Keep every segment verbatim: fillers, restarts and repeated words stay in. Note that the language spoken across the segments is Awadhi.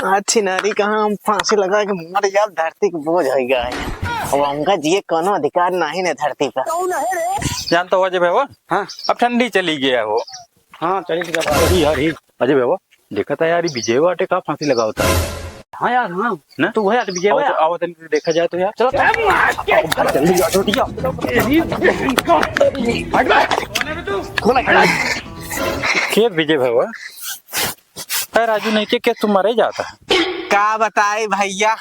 अच्छी नारी कहाँ हम फांसी लगा के मर जाब, धरती के बोझ होइ गए। अब हमका जिए कोनो अधिकार नहीं ने धरती पर। जानता हो अजय भैया? हाँ। अब ठंडी चली गया हो। हाँ, चली गया। अरे यार, ये अजय भैया, देखा था यार, ये विजय बाटे का फांसी लगावता है। हाँ यार, हाँ। ना? तू वही आते विजय आओ भैया। तो, आओ तनी देखा जाए तो यार। चलो, चलो। आओ, भाई, जल्दी आ, जल्दी आ। खोला, खोला। के विजय भैया? ए राजू, नहीं के, के तू मरे जाता है? का बताई भैया,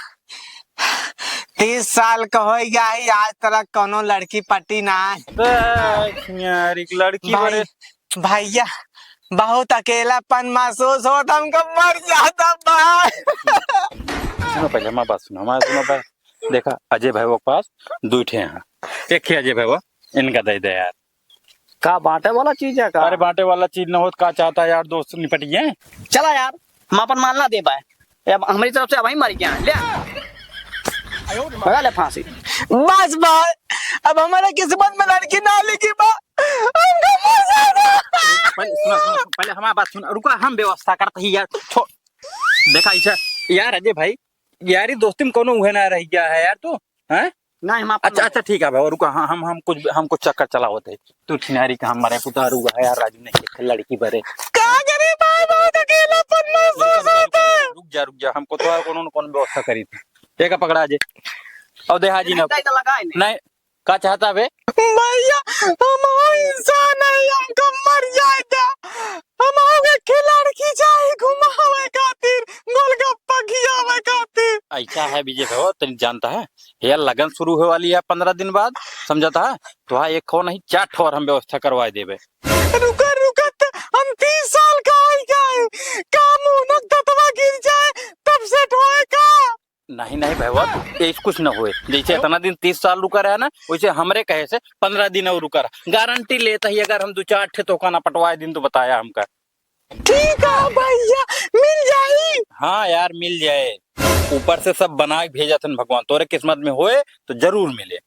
तीस साल का होइ गया है, आज तक कोनो लड़की पटी ना है। बे, यार, एक लड़की भाई, बड़े भैया, बहुत अकेलापन महसूस होत, हमको मर जाता भाई। सुनो पहले हमार बात सुनो, हमार सुनो भाई। देखा, अजय भाई के पास दुइ ठे हैं, एक ही अजय भाई, इनका दे दे यार। का बांटे वाला चीज है का? अरे बांटे वाला चीज न होत, का चाहता है यार, दोस्त निपटिए। चला यार, हम अपन माल ना दे पाए, अब हमारी तरफ से अब ही मर गया, ले। लगा ले फांसी। बस भाई, अब हमारे किस्मत में लड़की ना लिखी बा, हमको मर जाना। पहले सुना, सुना, पहले हमारी बात सुन, रुका, हम व्यवस्था करते ही यार, छोड़। देखा ऐसा यार, अजय भाई, यारी दोस्ती में कोनो उहे ना रह गया है यार तू, हैं? नहीं, हम अपन अच्छा, अच्छा, ठीक है भाई, रुका, हाँ, हम, हम कुछ, हम कुछ चक्कर चलावत है। तू छिनारी का हम मरे पुतारू है यार, राजू नहीं देखे लड़की बरे। का करे भाई, बहुत अकेलापन महसूस होता है। रुक जा, रुक जा, हमको तो कोनो न कोनो व्यवस्था करी थी। एक पकड़ा जे। और दे हाजी ना। नहीं, तो लगाए नहीं। नहीं, का चाहता बे? भैया, हम हो इंसान है, हमको मर जाए दे। हम हो के खिलाड़ खिंचाए घुमावे खातिर, गोलगप्पा खियावे खातिर। ऐसा है विजय भैया, तनी जानता है, यार लगन शुरू होए वाली है पन्द्रह दिन बाद, समझता है? तो हाँ, एक ठो नहीं, चार ठो और हम व्यवस्था करवाए देबे। रुका, रुका, त हम तीस साल का हो गए, का मुंह नक दतवा गिर जाए, तब सेट होए का? नहीं, नहीं भैया, ये कुछ न होए। जैसे क्यों? इतना दिन तीस साल रुका रहा ना, वैसे हमरे कहे से पन्द्रह दिन और रुका रहा। गारंटी लेता ही, अगर हम दो चार ठे तोका ना पटवाए दिन तो बताया हमका। ठीक है भैया, मिल जाई। हाँ यार, मिल जाए। ऊपर से सब बना के भेजा थन भगवान, तोरे किस्मत में होए तो जरूर मिले।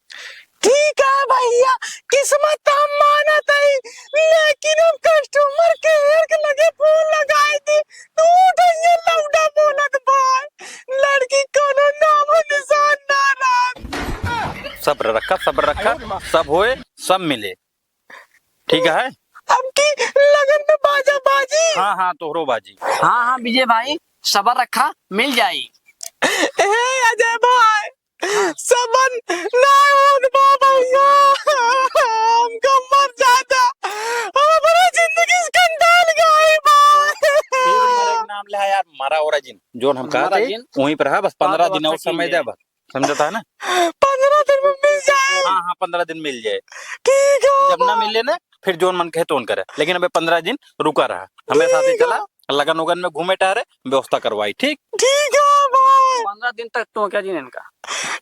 ठीक है भैया, किस्मत तो हम मानत हई, लेकिन हम customer care के लगे फोन लगाई थी, तो उठइए लौंडा बोलत बा, लड़की कोनो नामो निशान ना रहत। सब्र रखा, सब्र रखा, सब होए, सब मिले। ठीक है? अब की लगन में बाजा बाजी। हाँ, हाँ, तोहरो बाजी। हाँ, हाँ, विजय भाई, सबर रखा, मिल जाई। ए, अजय भाई, हाँ। सबर ना होत बा भैया, हमका मर जाता, हमारा जिंदगी से कंटाल गई बा। फिर मरे के नाम ले यार, मरा ओरा जिन, जोन हम मरा कहते, जिन। वहीं पर है, बस पन्द्रह दिन और समय दे बस। समझता है ना? पन्द्रह दिन में मिल जाए। हाँ, हाँ, पन्द्रह दिन मिल जाए। ठीक है जब ना बा। मिले ना, फिर जोन मन कहे तोन करे, लेकिन अबे पन्द्रह दिन रुका रहा, हमें साथे ठीक है। चला, लगन उगन में घूमे टहरे, व्यवस्था करवाई, ठीक? ठीक है भाई। पन्द्रह दिन तक तो क्या जी इनका?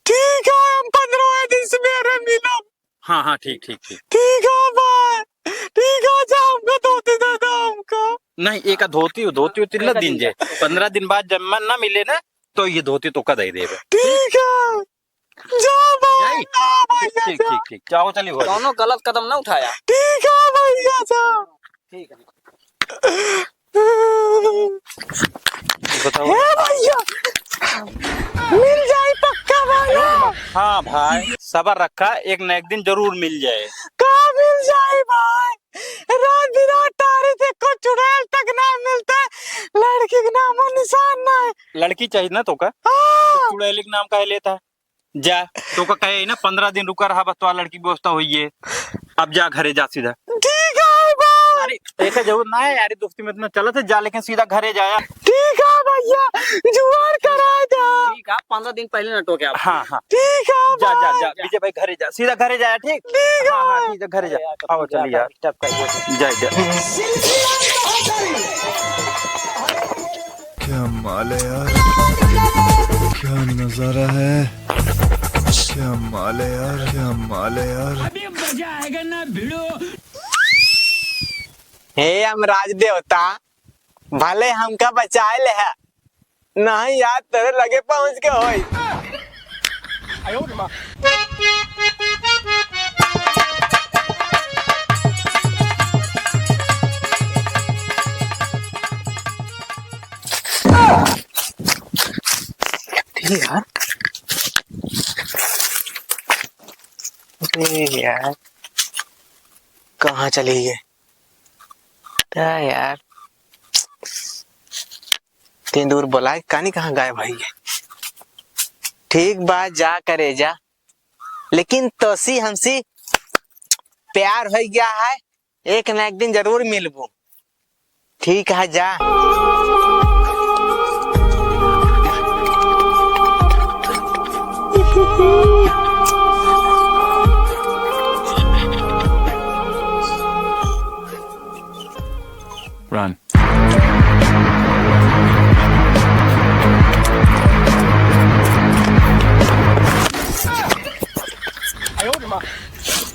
ठीक है, हम पन्द्रह दिन से मेरे मिलब। हाँ, हाँ, ठीक, ठीक, ठीक। ठीक है भाई, ठीक है, जा हमका धोती दे दो हमका। नहीं, एक धोती, धोती उती न एक दिन दिन जे, जा। पन्द्रह दिन बाद जब मन ना मिले ना, तो ये धोती तोका दे देबे। ठीक है, जा भाई, जाई? जा भैया, ठीक, जा। ठीक, ठीक, ठीक। जाओ, चलिए, हो जाए। कौनो गलत कदम ना उठाया। ठीक है भैया, जा। ठीक है। बताओ। हे भैया, मिल जाई पक्का भाई। हाँ भाई, सबर रखा, एक न एक दिन जरूर मिल जाए। का मिल जाई भाई? रात बिरात तारी थे, कुछ चुड़ैल तक ना मिलता, लड़की के नामो निशान ना है। लड़की चाहिए ना तोका? हाँ। तो चुड़ैल के नाम काहे लेता है? जा, तोका कहे ना, पन्द्रह दिन रुका रहा, बस तो लड़की व्यवस्था होइए। अब जा घरे जा सीधा। ठीक है भाई। अरे, ऐसा जरूरत ना है यार, दोस्ती में इतना चलत है, जा लेकिन सीधा घरे जाया। ठीक है भैया, जुगाड़ करा दे। ठीक है, पन्द्रह दिन पहले ना टोके आप। हाँ, हाँ। ठीक है जा, जा, भाई। जा, विजय भाई घरे जा, सीधा घरे जाया, ठीक? ठीक है। हाँ, हाँ, ठीक है, घरे जा। अरे यार, आओ, चलिए यार। जा, जा। क्या माल है यार, क्या नजारा है, क्या माल है यार, क्या माल है यार। अभी मजा आएगा ना भिड़ो। हे यमराज देवता, भले हमका बचाए ले है, नहीं यार, तेरे लगे पहुंच के होई। अरे यार, अरे यार, कहाँ चली गए? अरे यार, इतनी दूर बुलाए, कानी कहाँ गायब भई गए? ठीक बा, जा करे जा, लेकिन तोसी हमसी प्यार होइ गया है, एक ना एक दिन जरूर मिलबू। ठीक है, जा। Run।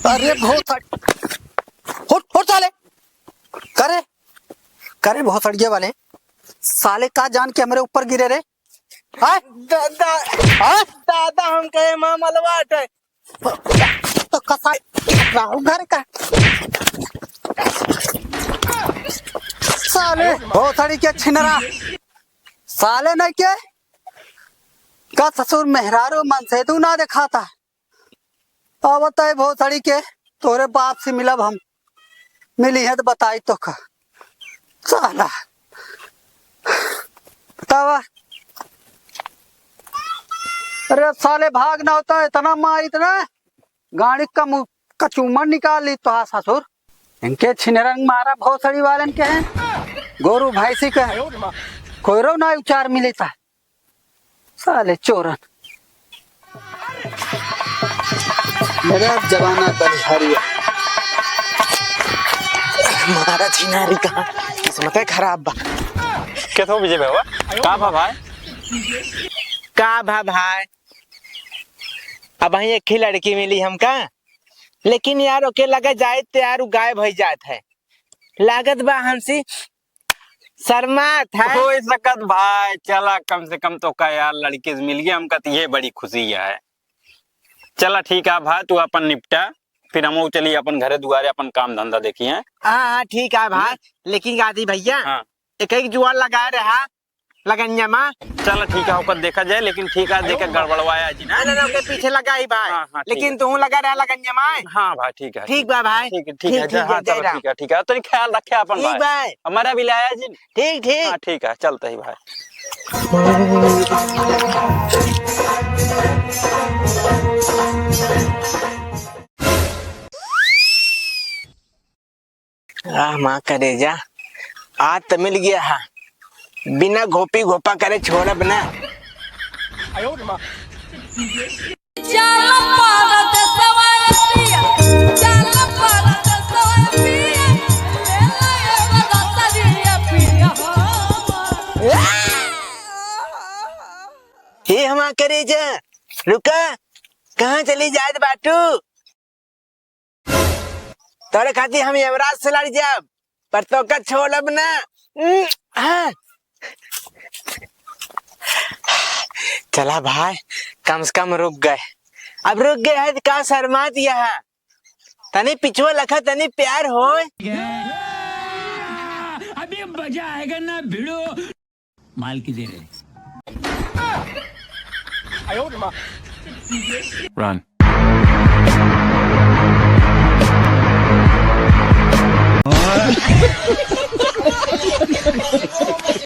अरे बहुत हट, हट, हट साले। करे, करे भोसड़िए वाले, साले का जान के हमरे ऊपर गिरे रे? हाँ? दादा, हाँ? दादा, हम कहे माँ मलवाट है। तो कसा राहु घर का साले भोसड़ी के छिनरा, साले नहीं के का ससुर मेहरारू मन से तू ना दिखाता। आवत है भोसड़ी के, तोरे बाप से मिलब हम। मिली है तो बताई तो का। साला। बतावा। अरे साले भाग ना होता, इतना मार, इतना गाड़ी का मुंह का चूमर निकाल ली तो। हाँ ससुर, इनके छिनरंग मारा भोसड़ी वालन के हैं, गोरू भैंसी के हैं, कोयरो ना उचार मिले था। साले चोरन। मेरा जमाना बलिहारी है। मारा छिनारी कहाँ, किस्मत है खराब बा। क्या था विजय बाबा? का भा भाई? का भा भाई? अब वहीं एक ही लड़की मिली हमका, लेकिन यार ओके लगा जाए तो यार उ गायब हो जात है। लागत बा हमसे शर्मात है। हो सकत भाई, चला कम से कम तो का यार लड़की से मिल गया, हमका तो ये बड़ी खुशी है। चला ठीक है भाई, तू अपन निपटा, फिर हम चली अपन घरे दुआरे अपन काम धंधा देखी हैं। हाँ, हाँ, ठीक है भाई, हम्म। लेकिन गादी भैया, हाँ। एक एक जुआर लगा रहा लगनिया मा। चला ठीक है, ओकर देखा जाए, लेकिन ठीक है, देखे गड़बड़वाया जी ना। ना, ना, ओके पीछे लगा ही भाई। हाँ, हाँ, ठीक लेकिन है। तू लगा रहा लगनिया मा। हाँ भाई, ठीक है, ठीक बा भाई। ठीक है, ठीक ठीक, है, ठीक हाँ, है, जय चलो राम। ठीक है, ठीक है, तो ख्याल रखे अपन ठीक भाई। भाई। हमारा भी लाया जी। ठीक, ठीक। हाँ, ठीक है, चलते ही भाई। आह, माँ करेजा, आज त मिल गया है, बिना घोपी घोपा करे छोड़ब ना। चल परदेसवा पिया, चल परदेसवा पिया, ले ले एगो दसरिया पिया हो। हे हमार करेजा, रुका, कहाँ चली जात बाटू? तोरे खातिर हम यमराज से लड़ जाब, पर तोका छोड़ब ना। उम, हाँ। चला भाई, कम से कम रुक गए। अब रुक गए है तो का शर्मात यहाँ? तनी पिछुआ लखा, तनी प्यार होए। अभी मजा आएगा ना भिड़ो। माल की दे रहे। Run।